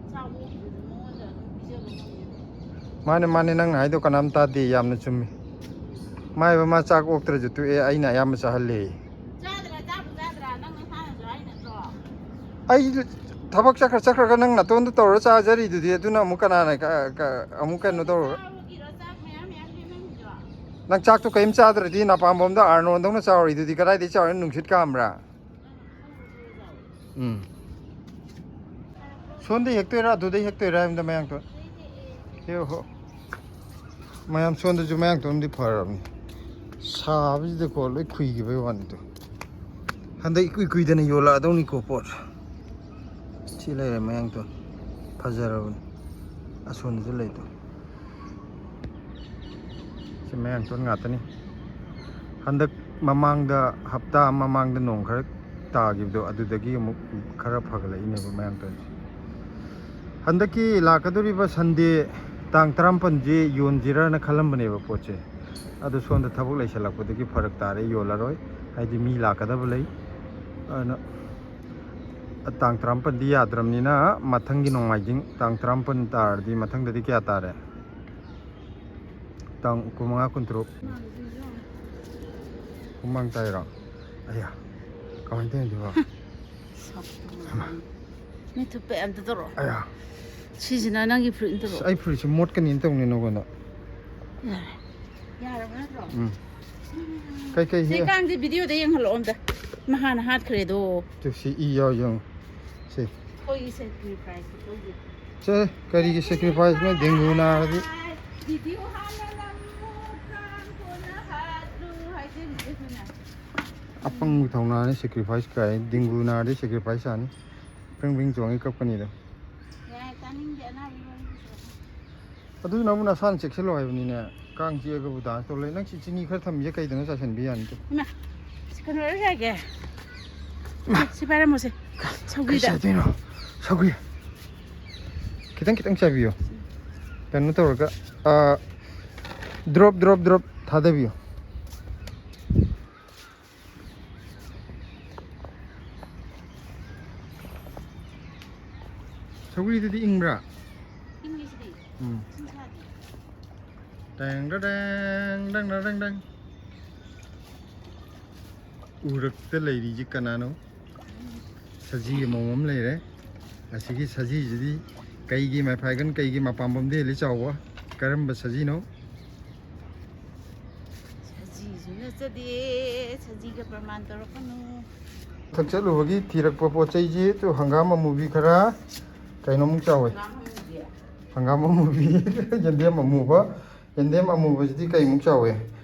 ꯆꯥꯛ ꯑꯣꯛꯇ꯭ꯔꯁꯨ ꯃꯉꯣꯟꯗ ꯑꯗꯨꯝ ꯄꯤꯖꯕ ꯉꯝꯃꯦꯕ꯫ ꯃꯥꯅꯦ, ꯃꯥꯅꯦ, ꯅꯪꯅ ꯍꯥꯏꯗꯣ ꯀꯅꯥꯝ ꯇꯥꯗꯦ, ꯌꯥꯝꯅ ꯆꯨꯝꯃꯤ꯫ ꯃꯥ ꯍꯥꯏꯕ, ꯃꯥ ꯆꯥꯛ ꯑꯣꯛꯇ꯭ꯔꯁꯨ ꯇꯣꯛꯑꯦ, ꯑꯩꯅ ꯑꯌꯥꯝꯕ ꯆꯥꯍꯜꯂꯦ꯫ ꯆꯥꯗ꯭ꯔꯥ, ꯆꯥꯕꯨ ꯆꯥꯗ꯭ꯔꯥ? ꯅꯪ ꯅꯁꯥꯅꯁꯨ ꯍꯥꯏ ꯅꯠꯇ꯭ꯔꯣ? ꯑꯩ ꯊꯕꯛ ꯆꯠꯈ꯭ꯔ ꯆꯠꯈ꯭ꯔꯒ ꯅꯪ ꯅꯇꯣꯟꯗ ꯇꯧꯔ ꯆꯥꯖꯔꯤꯗꯨꯗꯤ, ꯑꯗꯨꯅ ꯑꯃꯨꯛ ꯀꯅꯥꯅ ꯀ-, ꯀ-, ꯑꯃꯨꯛ ꯀꯩꯅꯣ ꯇꯧꯔ? ꯆꯥꯕꯒꯤꯔꯣ ꯆꯥꯛ ꯃꯌꯥꯝ ꯃꯌꯥꯝ ꯂꯦꯝꯃꯝꯃꯤꯗꯣ? ꯅꯪ ꯆꯥꯛꯇꯣ ꯀꯔꯤꯝ ꯆꯥꯗ꯭ꯔꯗꯤ ꯅꯄꯥꯝꯕꯣꯝꯗ ꯑꯥꯔꯅꯣꯟꯗꯧꯅ ꯆꯥꯎꯔꯤꯗꯨꯗꯤ ꯀꯗꯥꯏꯗꯒꯤ ꯆꯥꯎꯔꯤꯅꯣ? ꯅꯨꯡꯁꯤꯠ ꯀꯥꯝꯕ꯭ꯔꯥ? ꯎꯝ꯫ ꯁꯣꯝꯗ ꯍꯦꯛꯇꯣꯏꯔꯥ, ꯑꯗꯨꯗꯩ ꯍꯦꯛꯇꯣꯏꯔꯥ ꯍꯥꯏꯕꯗ ꯃꯌꯥꯡꯇꯣꯟ꯫ ꯍꯦꯛꯑꯣ, ꯍꯣ꯫ ꯃꯌꯥꯝ ꯁꯣꯝꯗꯁꯨ ꯃꯌꯥꯡꯇꯣꯟꯗꯤ ꯐꯔꯕꯅꯤ꯫ ꯁꯥꯕꯁꯤꯗꯀꯣ ꯂꯣꯏ ꯈꯨꯏꯈꯤꯕꯩ ꯋꯥꯅꯤꯗꯣ꯫ ꯍꯟꯗꯛ ꯏꯀꯨꯏ ꯀꯨꯏꯗꯅ ꯌꯣꯜꯂꯛꯑꯗꯧꯅꯤꯀꯣ ꯄꯣꯠ꯫ ꯁꯤ ꯂꯩꯔꯦ ꯃꯌꯥꯡꯇꯣꯟ꯫ ꯐꯖꯔꯕꯅꯤ꯫ ꯑꯁꯣꯝꯗꯁꯨ ꯂꯩꯗꯣ꯫ ꯁꯤ ꯃꯌꯥꯡꯇꯣꯟ ꯉꯥꯛꯇꯅꯤ꯫ ꯍꯟꯗꯛ ꯃꯃꯥꯡꯗ, ꯍꯞꯇꯥ ꯑꯃ ꯃꯃꯥꯡꯗ ꯅꯣꯡ ꯈꯔ ꯇꯥꯈꯤꯕꯗꯣ, ꯑꯗꯨꯗꯒꯤ ꯑꯃꯨꯛ ꯈꯔ ꯐꯒꯠꯂꯛꯏꯅꯦꯕ ꯃꯌꯥꯡꯇꯣꯟꯁꯦ꯫ ꯍꯟꯗꯛꯀꯤ ꯂꯥꯛꯀꯗꯧꯔꯤꯕ ꯁꯟꯗꯦ ꯇꯥꯡ ꯇꯔꯥꯃꯥꯄꯟꯁꯤ ꯌꯣꯟꯁꯤꯔꯅ ꯈꯜꯂꯝꯕꯅꯦꯕ ꯄꯣꯠꯁꯦ꯫ ꯑꯗꯣ ꯁꯣꯝꯗ ꯊꯕꯛ ꯂꯩꯁꯜꯂꯛꯄꯗꯒꯤ ꯐꯔꯛ ꯇꯥꯔꯦ, ꯌꯣꯜꯂꯔꯣꯏ꯫ ꯍꯥꯏꯗꯤ ꯃꯤ ꯂꯥꯛꯀꯗꯕ ꯂꯩ꯫ ꯑꯗꯨꯅ ꯇꯥꯡ ꯇꯔꯥꯃꯥꯄꯟꯗꯤ ꯌꯥꯗ꯭ꯔꯕꯅꯤꯅ, ꯃꯊꯪꯒꯤ ꯅꯣꯡꯃꯥꯏꯖꯤꯡ ꯇꯥꯡ ꯇꯔꯥꯃꯥꯄꯟ ꯇꯥꯔꯗꯤ, ꯃꯊꯪꯗꯗꯤ ꯀꯌꯥ ꯇꯥꯔꯦ? ꯇꯥꯡ ꯀꯨꯟꯃꯉꯥ, ꯀꯨꯟꯇꯔꯨꯛ꯫ ꯍꯨꯃꯥꯡ ꯇꯥꯏꯔꯣ? ꯑꯌꯥ, ꯀꯃꯥꯏꯅ ꯇꯧꯔꯤꯅꯣ ꯑꯗꯨꯕꯣ? ꯁꯛꯇꯨ꯫ ꯍꯩꯃꯥ꯫ ꯃꯤꯠ ꯊꯨꯞꯄꯦ, ꯑꯝꯇ ꯇꯧꯔꯛꯑꯣ꯫ ꯑꯌꯥ꯫ ꯁꯤꯁꯤꯅ ꯅꯪꯒꯤ ꯐꯨꯔꯤꯠ ꯑꯝꯇ ꯑꯁ, ꯇꯧꯔꯛꯑꯣ꯫ ꯑꯩ ꯐꯨꯔꯤꯠꯁꯦ ꯃꯣꯠꯀꯅꯤꯅ ꯇꯧꯅꯤ ꯅꯉꯣꯟꯗ꯫ ꯌꯥꯔꯦ꯫ ꯌꯥꯔꯕ ꯅꯠꯇ꯭ꯔꯣ? ꯎꯝ꯫ ꯀꯩꯀꯩ ꯁꯤ ꯍꯦꯛ ꯀꯥꯡꯁꯦ ꯚꯤꯗꯤꯑꯣꯗ ꯌꯦꯡꯍꯜꯂꯛꯑꯣ ꯑꯝꯇ꯫ ꯃꯍꯥꯟꯅ ꯍꯥꯠꯈ꯭ꯔꯦꯗꯣ꯫ ꯇꯨ ꯁꯤ ꯏ ꯌꯥꯎ ꯌꯦꯡꯉꯨ꯫ ꯁꯤ꯫ ꯑꯩꯈꯣꯏꯒꯤ ꯁꯦꯀ꯭ꯔꯤꯐꯥꯏꯁ ꯑꯩꯈꯣꯏꯒꯤ꯫ ꯁꯦ, ꯀꯔꯤꯒꯤ ꯁꯦꯀ꯭ꯔꯤꯐꯥꯏꯁꯅꯣ? ꯗꯦꯡꯒꯨ ꯅꯥꯔꯗꯤ꯫ ꯚꯤꯗꯤꯑꯣ ꯍꯥꯟꯅ ꯅꯝꯃꯨ, ꯀꯥꯡ ꯀꯣꯟꯅ ꯍꯥꯠꯂꯨ ꯍꯥꯏꯖꯔꯤꯁꯦ ꯑꯩꯈꯣꯏꯅ꯫ ꯑꯄꯪꯕ ꯊꯧꯅꯥꯅꯤ ꯁꯦꯀ꯭ꯔꯤꯐꯥꯏꯁ ꯀꯥꯏ꯫ ꯗꯦꯡꯒꯨ ꯅꯥꯔꯗꯤ ꯁꯦꯀ꯭ꯔꯤꯐꯥꯏꯁ ꯇꯥꯅꯤ꯫ ꯄ꯭ꯔꯤꯡ ꯄ꯭ꯔꯤꯡ ꯆꯣꯡꯉꯤ ꯀꯞꯀꯅꯤꯗꯣ꯫ ꯌꯥꯔꯦ, ꯇꯥꯅꯤꯡꯗꯦ ꯑꯅꯥꯕꯒꯤ ꯋꯥꯔꯤ꯫ ꯑꯗꯨꯅ ꯑꯃꯨꯛ ꯅꯁꯥꯅ ꯆꯦꯛꯁꯤꯜꯂꯣ ꯍꯥꯏꯕꯅꯤꯅꯦ꯫ ꯀꯥꯡ ꯆꯤꯛꯑꯒꯕꯨ ꯗꯥꯟꯁ ꯇꯧ ꯂꯩ꯫ ꯅꯪ ꯁꯤ ꯆꯤꯅꯤ ꯈꯔ ꯊꯝꯃꯤꯁꯦ ꯀꯩꯗꯅꯣ ꯆꯥꯏꯁꯤꯟꯕꯤ ꯌꯥꯅꯤꯗꯣ꯫ ꯏꯃꯥ, ꯁꯤ ꯀꯩꯅꯣ ꯑꯣꯏꯔꯁꯨ ꯌꯥꯏꯒꯦ꯫ ꯁꯤ ꯄꯥꯏꯔꯝꯃꯣꯁꯦ꯫ ꯀꯩ ꯁꯧꯒ꯭ꯔꯤꯗ꯫ ꯆꯥꯏꯗꯣꯏꯅꯣ? ꯁꯧꯒ꯭ꯔꯤ꯫ ꯈꯤꯇꯪ ꯈꯤꯇꯪ ꯆꯥꯏꯕꯤꯌꯣ꯫ ꯀꯩꯅꯣ ꯇꯧꯔꯒ, ꯑꯥ, ꯗ꯭ꯔꯣꯞ, ꯗ꯭ꯔꯣꯞ, ꯗ꯭ꯔꯣꯞ ꯊꯥꯗꯕꯤꯌꯣ꯫ ꯁꯧꯒ꯭ꯔꯤꯗꯨꯗꯤ ꯏꯪꯕ꯭ꯔꯥ? ꯏꯪꯉꯤꯁꯤꯗꯤ꯫ ꯎꯝ꯫ ꯏꯁꯤꯡ ꯁꯥꯗꯦ꯫ ꯇꯦꯡ ꯗ ꯗꯦꯡ, ꯗꯪ ꯗ ꯗꯪ ꯗꯪ꯫ ꯎꯔꯛꯇ ꯂꯩꯔꯤꯁꯤ ꯀꯅꯥꯅꯣ? ꯁꯖꯤ ꯑꯃꯃꯝ ꯂꯩꯔꯦ꯫ ꯑꯁꯤꯒꯤ ꯁꯖꯤꯁꯤꯗꯤ ꯀꯩꯒꯤ ꯃꯐꯥꯏꯒꯟ, ꯀꯩꯒꯤ ꯃꯄꯥꯝꯕꯣꯝꯗ ꯍꯦꯜꯂꯤ ꯆꯥꯎꯕ? ꯀꯔꯝꯕ ꯁꯖꯤꯅꯣ? ꯁꯖꯤꯁꯨ ꯅꯠꯆꯗꯦ, ꯁꯖꯤꯒ ꯄ꯭ꯔꯃꯥꯟ ꯇꯧꯔꯛꯀꯅꯨ꯫ ꯃꯊꯛ ꯆꯠꯂꯨꯕꯒꯤ ꯊꯤꯔꯛꯄ ꯄꯣꯠ ꯆꯩꯁꯤ ꯇꯨ ꯍꯪꯒꯥꯝ ꯑꯃꯨꯕꯤ ꯈꯔ, ꯀꯩꯅꯣꯃꯨꯛ ꯆꯥꯎꯋꯦ꯫ ꯍꯪꯒꯥꯝ ꯑꯃꯨꯕꯤ꯫ ꯍꯪꯒꯥꯝ ꯑꯃꯨꯕꯤ, ꯌꯦꯟꯗꯦꯝ ꯑꯃꯨꯕ꯫ ꯌꯦꯟꯗꯦꯝ ꯑꯃꯨꯕꯁꯤꯗꯤ ꯀꯩꯃꯨꯛ ꯆꯥꯎꯋꯦ?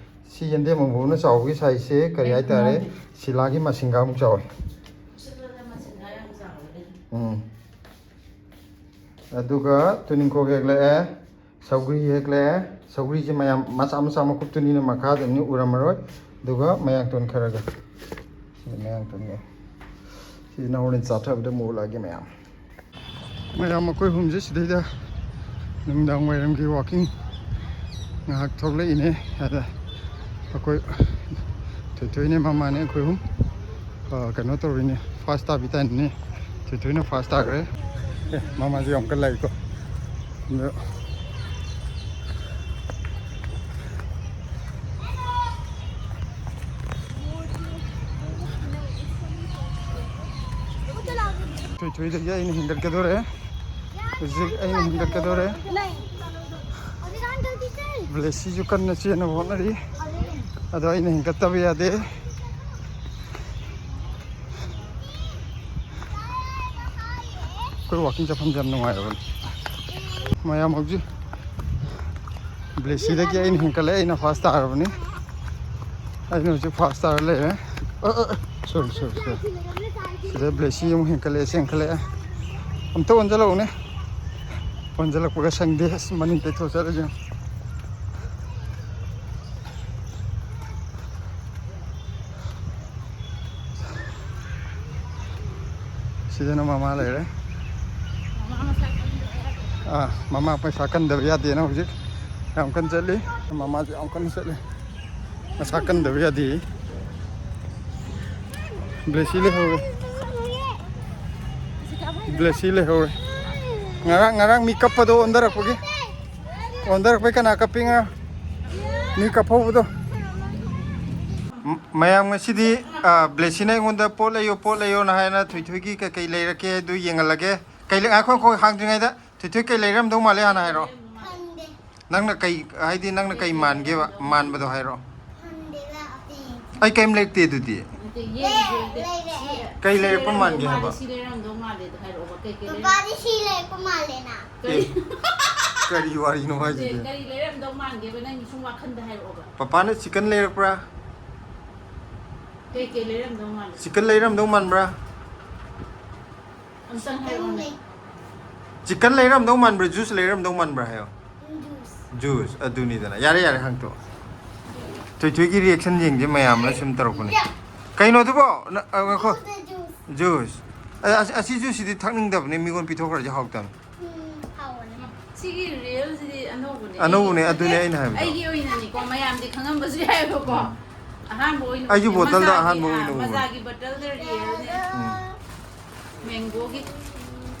ꯁꯤ ꯌꯦꯟꯗꯦꯝ ꯑꯃꯨꯕꯅ ꯆꯥꯎꯕꯒꯤ ꯁꯥꯏꯖꯁꯦ ꯀꯔꯤ ꯀꯩ ꯍꯥꯏꯇꯥꯔꯦ? ꯃꯥꯜꯂꯤ? ꯁꯤꯂꯥꯒꯤ ꯃꯁꯤꯡꯒꯥꯃꯨꯛ ꯆꯥꯎꯋꯦ꯫ ꯁꯤꯂꯥꯒꯤ ꯃꯁꯤꯡꯒꯥ ꯌꯥꯝ ꯆꯥꯎꯋꯦ꯫ ꯎꯝ꯫ ꯑꯗꯨꯒ ꯇꯨꯅꯤꯡꯈꯣꯛ ꯍꯦꯛꯂꯛꯑꯦ, ꯁꯧꯒ꯭ꯔꯤ ꯍꯦꯛꯂꯛꯑꯦ꯫ ꯁꯧꯒ꯭ꯔꯤꯁꯦ ꯃꯌꯥꯝ ꯃꯆꯥ ꯃꯆꯥ ꯃꯀꯨꯞꯇꯨꯅꯤꯅ ꯃꯈꯥꯗꯅꯤ ꯎꯔꯝꯃꯔꯣꯏ꯫ ꯑꯗꯨꯒ ꯃꯌꯥꯡꯇꯣꯟ ꯈꯔꯒ꯫ ꯁꯤ ꯃꯌꯥꯡꯇꯣꯟꯒ꯫ ꯁꯤꯁꯤꯅ ꯍꯣꯔꯦꯟ ꯆꯥꯊꯕꯗ ꯃꯨꯜꯂꯛꯑꯒꯦ ꯃꯌꯥꯝ꯫ ꯃꯌꯥꯝ ꯑꯩꯈꯣꯏ ꯑꯍꯨꯝꯁꯦ ꯁꯤꯗꯩꯗ ꯅꯨꯃꯤꯗꯥꯡ ꯋꯥꯏꯔꯝꯒꯤ ꯋꯥꯛꯀꯤꯡ ꯉꯥꯏꯍꯥꯛ ꯊꯣꯛꯂꯛꯏꯅꯦ꯫ ꯑꯗ ꯑꯩꯈꯣꯏ ꯊꯣꯏꯊꯣꯏꯅꯦ, ꯃꯃꯥꯅꯦ, ꯑꯩꯈꯣꯏ ꯑꯍꯨꯝ, ꯑ, ꯀꯩꯅꯣ ꯇꯧꯔꯤꯅꯦ, ꯐꯥꯁ ꯇꯥꯕꯤ ꯇꯥꯏꯅꯅꯦ꯫ ꯊꯣꯏꯊꯣꯏꯅ ꯐꯥꯔꯁ ꯇꯥꯈ꯭ꯔꯦ꯫ ꯑꯦ, ꯃꯃꯥꯁꯦ ꯌꯥꯝ ꯀꯟꯅ ꯂꯥꯛꯏꯀꯣ꯫ ꯑꯗꯣ ꯊꯣꯏꯊꯣꯏꯗꯒꯤ ꯑꯩꯅ ꯍꯦꯟꯒꯠꯀꯗꯣꯔꯦ꯫ ꯍꯧꯖꯤꯛ ꯑꯩꯅ ꯍꯦꯟꯒꯠꯀꯗꯣꯔꯦ꯫ ꯕ꯭ꯂꯦꯁꯤꯁꯨ ꯀꯟꯅ ꯆꯦꯟꯅꯕ ꯍꯣꯠꯅꯔꯤ꯫ ꯑꯗꯣ ꯑꯩꯅ ꯍꯦꯟꯒꯠꯇꯕ ꯌꯥꯗꯦ꯫ ꯑꯩꯈꯣꯏ ꯋꯥꯀꯤꯡ ꯆꯠꯐꯝꯁꯦ ꯌꯥꯝ ꯅꯨꯡꯉꯥꯏꯔꯕꯅꯤ꯫ ꯃꯌꯥꯝ ꯍꯧꯖꯤꯛ ꯕ꯭ꯂꯦꯁꯤꯗꯒꯤ ꯑꯩꯅ ꯍꯦꯟꯀꯠꯂꯦ, ꯑꯩꯅ ꯐꯥꯔꯁ ꯇꯥꯔꯕꯅꯤ꯫ ꯑꯩꯅ ꯍꯧꯖꯤꯛ ꯐꯥꯔꯁ ꯇꯥꯔ ꯂꯩꯔꯦ꯫ ꯑ, ꯑ, ꯑ, ꯁꯣꯔꯤ, ꯁꯣꯔꯤ, ꯁꯣꯔꯤ꯫ ꯁꯤꯗ ꯕ꯭ꯂꯦꯁꯤ ꯑꯃꯨꯛ ꯍꯦꯟꯀꯠꯂꯛꯑꯦ, ꯆꯦꯟꯈꯠꯂꯛꯑꯦ꯫ ꯑꯝꯇ ꯑꯣꯟꯁꯤꯜꯂꯛꯎꯅꯦ꯫ ꯑꯣꯟꯁꯤꯜꯂꯛꯄꯒ ꯁꯪꯗꯦ꯫ ꯑꯁ, ꯃꯅꯤꯡ ꯇꯩꯊꯣꯛ ꯆꯠꯂꯁꯦ꯫ ꯁꯤꯗꯅ ꯃꯃꯥ ꯂꯩꯔꯦ꯫ ꯑꯥ, ꯃꯃꯥ ꯄꯩꯁꯥ ꯀꯟꯗꯕ ꯌꯥꯗꯦꯅ ꯍꯧꯖꯤꯛ ꯌꯥꯝ ꯀꯟꯅ ꯆꯠꯂꯤ꯫ ꯃꯃꯥꯁꯨ ꯌꯥꯝ ꯀꯟꯅ ꯆꯠꯂꯤ꯫ ꯃꯁꯥ ꯀꯟꯗꯕ ꯌꯥꯗꯦ꯫ ꯕ꯭ꯂꯦꯁꯤ ꯂꯩꯍꯧꯔꯦ꯫ ꯕ꯭ꯂꯦꯁꯤ ꯂꯩꯍꯧꯔꯦ꯫ ꯉꯔꯥꯡ, ꯉꯔꯥꯡ ꯃꯤ ꯀꯞꯄꯗꯣ ꯑꯣꯟꯊꯔꯛꯄꯒꯤ꯫ ꯑꯣꯟꯊꯔꯛꯄꯩ ꯀꯅꯥ ꯀꯞꯄꯤ ꯉꯔꯥꯡ? ꯃꯤ ꯀꯞꯐꯧꯕꯗꯣ꯫ ꯃ-, ꯃꯌꯥꯝ ꯉꯁꯤꯗꯤ, ꯑ, ꯕ꯭ꯂꯦꯁꯤꯅ ꯑꯩꯉꯣꯟꯗ "ꯄꯣꯠ ꯂꯩꯌꯣ, ꯄꯣꯠ ꯂꯩꯌꯣꯅ" ꯍꯥꯏꯅ ꯊꯣꯏꯊꯣꯏꯒꯤ ꯀꯩꯀꯩ ꯂꯩꯔꯛꯀꯦ ꯑꯗꯨ ꯌꯦꯡꯍꯜꯂꯒꯦ꯫ ꯀꯩ ꯂꯩ-, ꯉꯥꯏꯈꯣ, ꯉꯥꯏꯈꯣ, ꯍꯥꯡꯗ꯭ꯔꯤꯉꯩꯗ ꯊꯣꯏꯊꯣꯏ ꯀꯩ ꯂꯩꯔꯝꯗꯧ ꯃꯥꯜꯂꯦ ꯍꯥꯟꯅ ꯍꯥꯏꯔꯣ꯫ ꯈꯪꯗꯦ꯫ ꯅꯪꯅ ꯀꯩ, ꯍꯥꯏꯗꯤ ꯅꯪꯅ ꯀꯩ ꯃꯥꯟꯒꯦꯕ? ꯃꯥꯟꯕꯗꯣ ꯍꯥꯏꯔꯣ꯫ ꯈꯪꯗꯦꯗ, ꯑꯇꯩ꯫ ꯑꯩ ꯀꯩꯝ ꯂꯩꯔꯛꯇꯦ ꯑꯗꯨꯗꯤ꯫ ꯅꯠꯇꯦ, ꯌꯦꯡꯁꯦ, ꯌꯦꯡꯁꯦ꯫ ꯂꯩꯔꯦ꯫ ꯁꯤ, ꯀꯩ ꯁꯤ ꯂꯩꯔꯛꯄ ꯂꯩꯔꯝꯗꯧ ꯃꯥꯟꯒꯦ ꯃꯥꯜꯂꯦ, ꯍꯥꯏꯕ? ꯁꯤ ꯂꯩꯔꯝꯗꯧ ꯃꯥꯜꯂꯦꯗꯣ ꯍꯥꯏꯔꯛꯑꯣꯕ꯫ ꯀꯩ, ꯀꯩ ꯂꯩꯔꯝ-, ꯄꯄꯥꯗꯤ ꯁꯤ ꯂꯩꯔꯛꯄ ꯃꯥꯜꯂꯦꯅ꯫ ꯀꯔꯤ? ꯑꯦ, ꯀꯔꯤ ꯋꯥꯔꯤꯅꯣ ꯅꯠꯇꯦ, ꯍꯥꯏꯁꯤꯗꯤ? ꯀꯔꯤ ꯂꯩꯔꯝꯗꯧ ꯃꯥꯟꯒꯦꯕ? ꯅꯪꯒꯤ ꯁꯨꯝ ꯋꯥꯈꯟꯗ ꯍꯥꯏꯔꯛꯑꯣꯕ꯫ ꯄꯄꯥꯅ ꯆꯤꯛꯀꯟ ꯂꯩꯔꯛꯄ꯭ꯔꯥ? ꯀꯩ, ꯀꯩ ꯂꯩꯔꯝꯗꯧ ꯃꯥꯜꯂꯦ? ꯆꯤꯛꯀꯟ ꯂꯩꯔꯝꯗꯧ ꯃꯥꯟꯕ꯭ꯔꯥ? ꯑꯝꯇꯪ ꯍꯥꯏꯔꯛꯑꯣꯅꯦ꯫ ꯆꯤꯛꯀꯟ ꯂꯩꯔꯝꯗꯧ ꯃꯥꯟꯕ꯭ꯔꯥ, ꯖꯨꯁ ꯂꯩꯔꯝꯗꯧ ꯃꯥꯟꯕ꯭ꯔꯥ ꯍꯥꯏꯌꯣ꯫ ꯖꯨꯁ꯫ ꯖꯨꯁ, ꯑꯗꯨꯅꯤꯗꯅ꯫ ꯌꯥꯔꯦ, ꯌꯥꯔꯦ, ꯍꯪꯇꯣꯛꯑꯣ꯫ ꯊꯣꯏꯊꯣꯏꯒꯤ ꯔꯤꯌꯦꯛꯁꯟ ꯌꯦꯡꯁꯦ ꯃꯌꯥꯝꯅ ꯁꯨꯝ ꯇꯧꯔꯛꯄꯅꯦ꯫ ꯌꯥ꯫ ꯀꯩꯅꯣ ꯑꯗꯨꯕꯣ? ꯅ-, ꯑ, ꯉꯥꯏꯈꯣ꯫ Juice, juice. ꯖꯨꯁ꯫ ꯑ, ꯑꯁꯤ, ꯑꯁꯤ ꯖꯨꯁꯁꯤꯗꯤ ꯊꯛꯅꯤꯡꯗꯕꯅꯦ, ꯃꯤꯉꯣꯟ ꯄꯤꯊꯣꯛꯈ꯭ꯔꯗꯤ ꯍꯥꯎꯇꯕꯅꯦ꯫ ꯎꯝ, ꯍꯥꯎꯕꯅꯦ꯫ ꯁꯤꯒꯤ ꯔꯤꯌꯦꯜꯁꯤꯗꯤ ꯑꯅꯧꯕꯅꯦ꯫ ꯑꯅꯧꯕꯅꯦ, ꯑꯩꯒꯤ, ꯑꯗꯨꯅꯦ ꯑꯩꯅ ꯍꯥꯏꯕꯗꯣ꯫ ꯑꯩꯒꯤ ꯑꯣꯏꯅꯅꯤꯀꯣ, ꯃꯌꯥꯝꯗꯤ ꯈꯪꯉꯝꯕꯁꯨ ꯌꯥꯏꯑꯕꯀꯣ꯫ ꯎꯝ꯫ ꯑꯍꯥꯟꯕ ꯑꯣꯏꯅ ꯑꯩꯁꯨ ꯎꯕꯅꯦ꯫ ꯕꯣꯇꯜꯗ ꯃꯖꯥꯒꯤ, ꯑꯍꯥꯟꯕ ꯑꯣꯏꯅ ꯑꯥ, ꯎꯕꯅꯦ꯫ ꯃꯖꯥꯒꯤ ꯕꯣꯇꯜꯗ ꯔꯤꯌꯦꯜꯅꯦ꯫ ꯎꯝ꯫ ꯃꯦꯡꯒꯣꯒꯤ,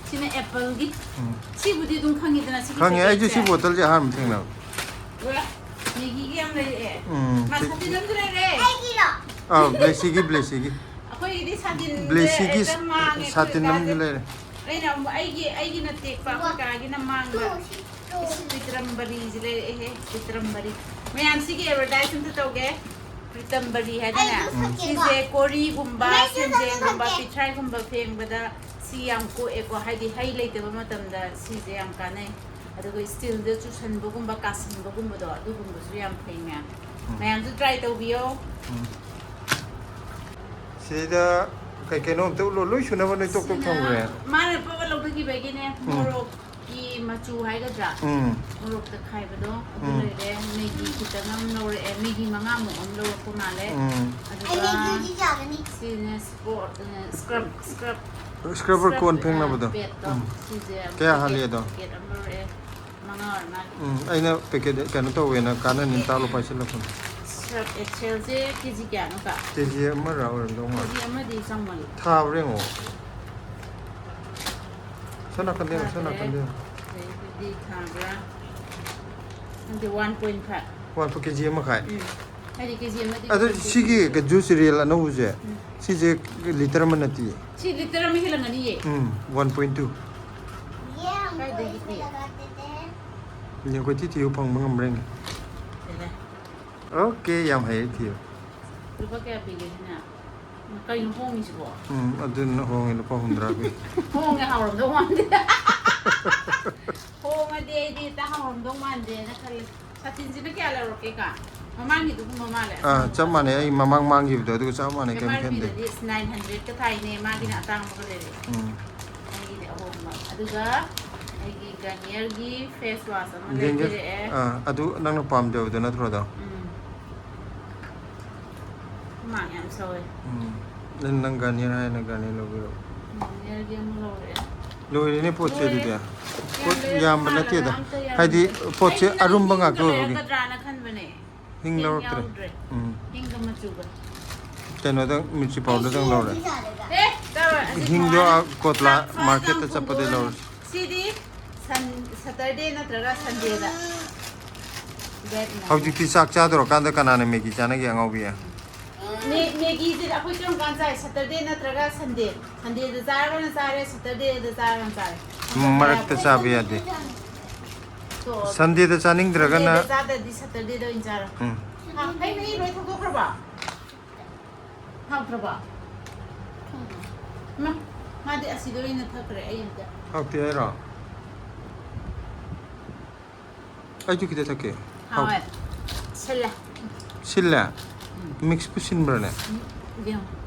ꯁꯤꯅ ꯑꯦꯄꯜꯒꯤ꯫ ꯎꯝ꯫ ꯁꯤꯕꯨꯗꯤ ꯑꯗꯨꯝ ꯈꯪꯉꯤꯗꯅ, ꯁꯤꯒꯤ ꯈꯪꯉꯦ, ꯑꯩꯁꯨ ꯁꯤ ꯄꯦꯀꯦꯠꯁꯦ꯫ ꯕꯣꯇꯜꯁꯦ ꯑꯍꯥꯟꯕ ꯊꯦꯡꯅꯕ꯫ ꯎꯔꯥ? ꯃꯦꯒꯤꯒꯤ ꯌꯥꯝ ꯂꯩꯔꯛꯑꯦ꯫ ꯎꯝ, ꯃꯥ ꯁꯤ ꯁꯥꯇꯤꯟ ꯑꯃꯁꯨ ꯂꯩꯔꯦ꯫ ꯑꯥ, ꯕ꯭ꯂꯦꯁꯤꯒꯤ, ꯕ꯭ꯂꯦꯁꯤꯒꯤ꯫ ꯑꯩꯈꯣꯏꯒꯤꯗꯤ ꯁꯥꯇꯤꯟꯁꯦ ꯕ꯭ꯂꯦꯁꯤꯒꯤ ꯍꯦꯛꯇ ꯃꯥꯡꯉꯦ, ꯁꯥꯇꯤꯟ ꯑꯩꯈꯣꯏ ꯑꯃꯁꯨ ꯀꯥꯁꯦ꯫ ꯂꯩꯔꯦ꯫ ꯑꯩꯅ ꯑꯃꯨꯛ ꯑꯩꯒꯤ, ꯑꯩꯒꯤꯅ ꯇꯦꯛꯄ, ꯑꯩꯈꯣꯏ ꯀꯥꯒꯤꯅ ꯃꯥꯡꯕ꯫ ꯏꯁ, ꯄꯤꯇ꯭ꯔꯝꯕꯔꯤꯁꯦ ꯂꯩꯔꯛꯑꯦꯍꯦ, ꯄꯤꯇ꯭ꯔꯝꯕꯔꯤ꯫ ꯃꯌꯥꯝꯁꯤꯒꯤ ꯑꯦꯗꯚꯔꯇꯥꯏꯁ ꯑꯝꯇ ꯇꯧꯒꯦ꯫ ꯄꯤꯇ꯭ꯔꯝꯕꯔꯤ ꯍꯥꯏꯗꯅ꯫ ꯑꯩꯁꯨ ꯁꯛꯀꯦꯀꯣ꯫ ꯁꯤꯁꯦ ꯀꯣꯔꯤꯒꯨꯝꯕ, ꯃꯃꯥ, ꯁꯤꯁꯨ ꯁꯦꯟꯖꯦꯡꯒꯨꯝꯕ, ꯁꯛꯀꯦ꯫ ꯄꯤꯊ꯭ꯔꯥꯏꯒꯨꯝꯕ ꯐꯦꯡꯕꯗ ꯁꯤ ꯌꯥꯝ ꯀꯣꯛꯑꯦꯀꯣ, ꯍꯥꯏꯗꯤ ꯍꯩ ꯂꯩꯇꯕ ꯃꯇꯝꯗ ꯁꯤꯁꯦ ꯌꯥꯝ ꯀꯥꯟꯅꯩ꯫ ꯑꯗꯨꯒ ꯁ꯭ꯇꯤꯜꯗ ꯆꯨꯁꯟꯕꯒꯨꯝꯕ, ꯀꯥꯁꯟꯕꯒꯨꯝꯕꯗꯣ, ꯑꯗꯨꯒꯨꯝꯕꯁꯨ ꯌꯥꯝ ꯐꯩ ꯃꯌꯥꯝ꯫ ꯎꯝ꯫ ꯃꯌꯥꯝꯁꯨ ꯇ꯭ꯔꯥꯏ ꯇꯧꯕꯤꯌꯣ꯫ ꯎꯝ꯫ ꯁꯤꯗ ꯀꯩ ꯀꯩꯅꯣ ꯑꯝꯇ ꯎꯠꯂꯣ, ꯂꯣꯏ ꯁꯨꯅꯕ ꯅꯣꯏ ꯇꯣꯛ ꯇꯣꯛ ꯁꯤꯅ ꯊꯝꯈ꯭ꯔꯦ꯫ ꯃꯥꯅ ꯄꯣꯠ ꯂꯧꯊꯈꯤꯕꯒꯤꯅꯦ, ꯎꯝ꯫ ꯃꯣꯔꯣꯛꯀꯤ ꯃꯆꯨ ꯍꯥꯏꯒꯗ꯭ꯔꯥ? ꯎꯝ꯫ ꯃꯣꯔꯣꯛꯇ ꯈꯥꯏꯕꯗꯣ ꯑꯗꯨ ꯎꯝ꯫ ꯂꯩꯔꯦ, ꯃꯦꯒꯤ ꯈꯤꯇꯪ ꯑꯃ ꯂꯧꯔꯛꯑꯦ, ꯃꯦꯒꯤ ꯃꯉꯥꯃꯨꯛ ꯑꯃ ꯂꯧꯔꯛꯄ ꯃꯥꯜꯂꯦ꯫ ꯎꯝ꯫ ꯑꯗꯨꯒ ꯑꯩꯗꯤ ꯑꯗꯨꯗꯤ ꯆꯥꯒꯅꯤ꯫ ꯁꯤꯅ ꯁ꯭ꯄꯣꯔꯠ, ꯑ, ꯁ꯭ꯀ꯭ꯔꯕ, ꯁ꯭ꯀ꯭ꯔꯕ꯫ ꯁ꯭ꯀ꯭ꯔꯕꯔ ꯀꯣꯟ ꯁ꯭ꯀ꯭ꯔꯕ, ꯐꯦꯡꯅꯕꯗꯣ꯫ ꯑ, ꯄꯦꯗꯇꯣ꯫ ꯎꯝ꯫ ꯁꯤꯁꯦ ꯀꯌꯥ ꯄꯦꯀꯦꯠ, ꯍꯥꯜꯂꯤ ꯑꯗꯣ? ꯄꯦꯀꯦꯠ ꯑꯃ ꯂꯧꯔꯛꯑꯦ꯫ ꯃꯉꯥ ꯑꯣꯏꯔ ꯃꯥꯜꯂꯦ꯫ ꯎꯝ, ꯑꯩꯅ ꯄꯦꯀꯦꯠ ꯀꯩꯅꯣ ꯇꯧꯋꯦꯅ ꯀꯥꯟꯅꯅꯤ ꯇꯥꯛꯂꯣ ꯄꯥꯏꯁꯤꯜꯂꯛꯄꯅꯦ꯫ ꯁꯔꯞ ꯑꯦꯛꯁꯦꯜꯁꯦ ꯀꯦ ꯖꯤ ꯀꯌꯥꯅꯣ ꯀꯥ? ꯀꯦ ꯖꯤ ꯑꯃꯔ ꯑꯣꯏꯔꯝꯗꯧ ꯃꯥꯜꯂꯦ꯫ ꯀꯦ ꯖꯤ ꯑꯃꯗꯤ ꯆꯪꯃꯜꯂꯦ꯫ ꯊꯥꯕ꯭ꯔꯥ ꯌꯦꯡꯉꯣ꯫ ꯁꯣꯝ ꯅꯥꯀꯟꯗ ꯌꯦꯡꯉꯣ, ꯁꯣꯝ ꯊꯥꯗ꯭ꯔꯦ꯫ ꯅꯥꯀꯟꯗ ꯌꯦꯡꯉꯣ꯫ ꯑꯗꯩꯗꯤ ꯊꯥꯕ꯭ꯔꯥ? ꯈꯪꯗꯦ, one point five. One point K G ꯑꯃ ꯃꯈꯥꯏ꯫ ꯎꯝ꯫ ꯍꯥꯏꯗꯤ ꯀꯦ ꯖꯤ ꯑꯃꯗꯤ ꯑꯗꯨ ꯀꯩꯁꯨ ꯁꯤꯒꯤ ꯖꯨꯁ ꯔꯤꯌꯦꯜ ꯑꯅꯧꯕꯁꯦ, ꯎꯝ꯫ ꯁꯤꯁꯦ ꯂꯤꯇꯔ ꯑꯃ ꯅꯠꯇꯤꯌꯦ꯫ ꯁꯤ ꯂꯤꯇꯔ ꯑꯃ ꯍꯦꯜꯂꯝꯒꯅꯤꯌꯦ꯫ ꯎꯝ, ꯋꯥꯟ ꯄꯣꯏꯟ ꯇꯨ꯫ ꯀꯥꯏꯗꯒꯤꯗꯤ? ꯌꯦꯡ ꯑꯩꯈꯣꯏ ꯊꯤ ꯊꯤꯕ ꯐꯪꯕ ꯉꯝꯕ꯭ꯔꯥ ꯌꯦꯡꯒꯦ꯫ ꯁꯤꯗ꯫ ꯑꯣꯀꯦ, ꯌꯥꯝ ꯍꯩꯔꯦ ꯊꯤꯕ꯫ ꯂꯨꯄꯥ ꯀꯌꯥ ꯄꯤꯒꯦ ꯁꯤꯅ? ꯀꯩꯅꯣ ꯍꯣꯡꯉꯤꯁꯤꯕꯣ? ꯎꯝ, ꯑꯗꯨꯅ ꯍꯣꯡꯉꯦ, ꯂꯨꯄꯥ ꯍꯨꯝꯗ꯭ꯔꯥ ꯄꯤ꯫ ꯍꯣꯡꯉꯦ, ꯍꯥꯎꯔꯝꯗꯧ ꯃꯥꯟꯗꯦ꯫ ꯍꯣꯡꯉꯗꯤ ꯑꯩꯗꯤ ꯍꯦꯛꯇ ꯍꯥꯎꯔꯝꯗꯧ ꯃꯥꯟꯗꯦꯅ ꯈꯜꯂꯦ꯫ ꯁꯥꯇꯤꯟꯁꯤꯅ ꯀꯌꯥ ꯂꯧꯔꯛꯀꯦ ꯀꯥ? ꯃꯃꯥꯡꯒꯤꯗꯨꯒꯨꯝꯕ ꯃꯥꯜꯂꯦ꯫ ꯑꯥ, ꯆꯞ ꯃꯥꯟꯅꯩ꯫ ꯑꯩ ꯃꯃꯥꯡ ꯃꯥꯡꯈꯤꯕꯗꯣ ꯑꯗꯨꯒ ꯆꯞ ꯃꯥꯟꯅꯩ, ꯀꯩꯝ ꯑꯦꯝ ꯑꯥꯔ ꯄꯤꯗꯗꯤ ꯈꯦꯠꯅꯗꯦ꯫ ꯅꯥꯏꯟ ꯍꯟꯗ꯭ꯔꯦꯗꯀ ꯊꯥꯏꯅꯦ, ꯃꯥꯒꯤꯅ ꯑꯇꯥꯡꯕꯒ ꯂꯩꯔꯛꯑꯦ꯫ ꯎꯝ꯫ ꯑꯩꯒꯤꯗꯤ ꯑꯍꯣꯡꯕ꯫ ꯑꯗꯨꯒ ꯑꯩꯒꯤ ꯒꯥꯔꯅꯤꯌꯔꯒꯤ ꯐꯦꯁ ꯋꯥꯁ ꯑꯃ ꯌꯦꯡꯒꯦ꯫ ꯂꯩꯕꯤꯔꯛꯑꯦ꯫ ꯑꯥ, ꯑꯗꯨ ꯅꯪꯅ ꯄꯥꯝꯖꯕꯗꯣ ꯅꯠꯇ꯭ꯔꯣ ꯑꯗꯣ? ꯎꯝ꯫ ꯍꯨꯃꯥꯡ ꯌꯥꯝ ꯁꯧꯋꯦ꯫ ꯎꯝ꯫ ꯅꯪ, ꯅꯪ ꯒꯥꯔꯅꯤꯌꯔ ꯍꯥꯏꯅ ꯒꯥꯔꯅꯤꯌꯔ ꯂꯧꯕꯤꯔꯣ꯫ ꯒꯥꯔꯅꯤꯌꯔꯒꯤ ꯑꯃ ꯂꯧꯔꯛꯑꯦ꯫ ꯂꯣꯏꯔꯦꯅꯦ ꯄꯣꯠꯁꯦ ꯂꯣꯏꯔꯦ꯫ ꯑꯗꯨꯗꯤ? ꯌꯥꯝ ꯄꯣꯠ ꯂꯩꯔꯛꯄ ꯌꯥꯝꯕ ꯃꯥꯜꯂꯒ ꯅꯠꯇꯦꯗ꯫ ꯑꯝꯇ ꯌꯥꯝꯗꯦ꯫ ꯍꯥꯏꯗꯤ ꯄꯣꯠꯁꯦ ꯑꯩꯗꯤ ꯅꯪ ꯑꯔꯨꯝꯕ ꯍꯤꯡꯒ ꯉꯥꯛꯇ ꯑꯣꯏꯕꯒꯤ꯫ ꯂꯩꯔꯛꯀꯗ꯭ꯔꯥꯅ ꯈꯟꯕꯅꯦ꯫ ꯍꯤꯡ ꯍꯤꯡ ꯂꯧꯔꯛꯇ꯭ꯔꯦ꯫ ꯌꯥꯎꯗ꯭ꯔꯦ꯫ ꯎꯝ꯫ ꯍꯤꯡꯒ ꯃꯆꯨꯒ꯫ ꯀꯩꯅꯣꯗꯪ, ꯃꯤꯔꯆꯤ ꯄꯥꯎꯗꯔꯗꯪ ꯂꯧꯔꯦ꯫ ꯑꯦ, ꯆꯥꯔꯣꯏ꯫ ꯍꯤꯡꯗꯣ ꯑꯥ ꯀꯣꯠꯂꯥ ꯆꯥꯛ ꯃꯥꯔꯀꯦꯠꯇ ꯆꯠꯄꯗꯩ ꯊꯣꯡꯗꯣꯛꯑꯅꯤ꯫ ꯂꯧꯔꯁꯤ꯫ ꯁꯤꯗꯤ ꯁꯟ-, ꯁꯇꯔꯗꯦ ꯅꯠꯇ꯭ꯔꯒ ꯁꯟꯗꯦꯗ꯫ ꯍꯧꯖꯤꯛꯇꯤ ꯆꯥꯛ ꯆꯥꯗꯣꯔꯀꯥꯟꯗ ꯀꯅꯥꯅ ꯃꯦꯒꯤ ꯆꯥꯅꯒꯦ, ꯑꯉꯥꯎꯕꯤ? ꯃꯦ-, ꯃꯦꯒꯤꯁꯤꯗꯤ ꯑꯩꯈꯣꯏ ꯀꯔꯝ ꯀꯥꯟ ꯆꯥꯏ? ꯁꯇꯔꯗꯦ ꯅꯠꯇ꯭ꯔꯒ ꯁꯟꯗꯦ꯫ ꯁꯟꯗꯦꯗ ꯆꯥꯔꯒꯅ ꯆꯥꯔꯦ, ꯁꯇꯔꯗꯦꯗ ꯆꯥꯔꯒꯅ ꯆꯥꯔꯦ꯫ ꯃꯔꯛꯇ ꯆꯥꯕ ꯌꯥꯗꯦ꯫ ꯇꯣ, ꯁꯟꯗꯦꯗ ꯆꯥꯅꯤꯡꯗ꯭ꯔꯒꯅ ꯁꯟꯗꯦꯗ ꯆꯥꯗ꯭ꯔꯗꯤ ꯁꯇꯔꯗꯦꯗ ꯑꯣꯏꯅ ꯆꯥꯔꯣ꯫ ꯎꯝ꯫ ꯍꯥ, ꯍꯩ ꯃꯍꯤ ꯂꯣꯏ ꯊꯛꯇꯣꯛꯈ꯭ꯔꯕꯣ? ꯍꯥꯎꯇ꯭ꯔꯕꯣ? ꯃꯥ, ꯃꯥꯗꯤ ꯑꯁꯤꯗ ꯑꯣꯏꯅ ꯊꯛꯈ꯭ꯔꯦ, ꯑꯩ ꯑꯝꯇ꯫ ꯍꯥꯎꯇꯦ ꯍꯥꯏꯔꯣ? ꯑꯩꯁꯨ ꯈꯤꯇ ꯊꯛꯀꯦ꯫ ꯍꯥꯎ-, ꯍꯥꯎꯋꯦ꯫ ꯁꯤꯜꯂꯦ꯫ ꯁꯤꯜꯂꯦ? ꯎꯝ꯫ ꯃꯤꯛꯁꯄꯨ ꯁꯤꯟꯕ꯭ꯔꯅꯦ? ꯎꯝ, ꯌꯦꯡꯉꯣ꯫